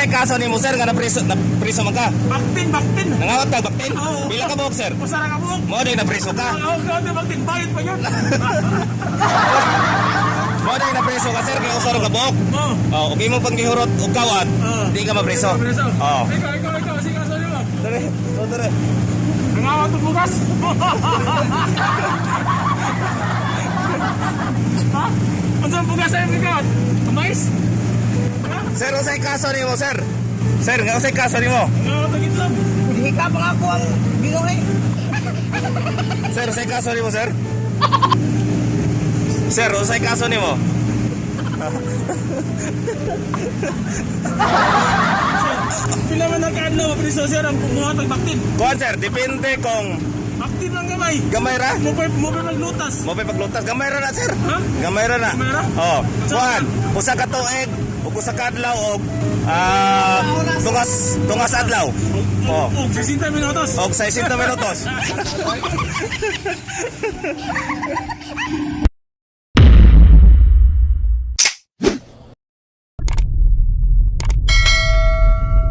Unsay kaso nimo, sir, nga napriso napriso man ka? Baktin, baktin. Nangawat ka baktin? Oo. Pila ka buok, sir? Usa ra ka buok. Mao day napriso ka. Ang ako ka baktin bayad pa yun. Mao day napriso ka, sir, kay usa ra ka buok. Oh. Oh, okay mo pang gihurot og kawat, di ka mapriso. Mapriso. Oh. Ikaw, ikaw, ikaw, sige, kaso nimo. Dere, oh, dere. Nangawat og bugas. Ha? Unsa ang bugas ay ikaw? Mais? Ha? Sir, unsay kaso nimo, sir? Sir, nga unsay kaso nimo? Nangawat og itlog. Hika pa nga ako ang binuhi. Sir, unsay kaso nimo, sir? Sir, unsay kaso nimo? Pila man ang kaadlaw mapriso, sir, ang kumuha og baktin? Kuan, sir, depende kung Baktin lang gamay. gamay ra. Mo pa maglutas. Mo pa paglutas, gamay ra na, sir. Ha? Gamay ra na. Gamay ra? Oh, kuan, usa ka tuig ug usa ka adlaw og tungas tungas adlaw. Oh. Og 60 minutos. Og 60 minutos.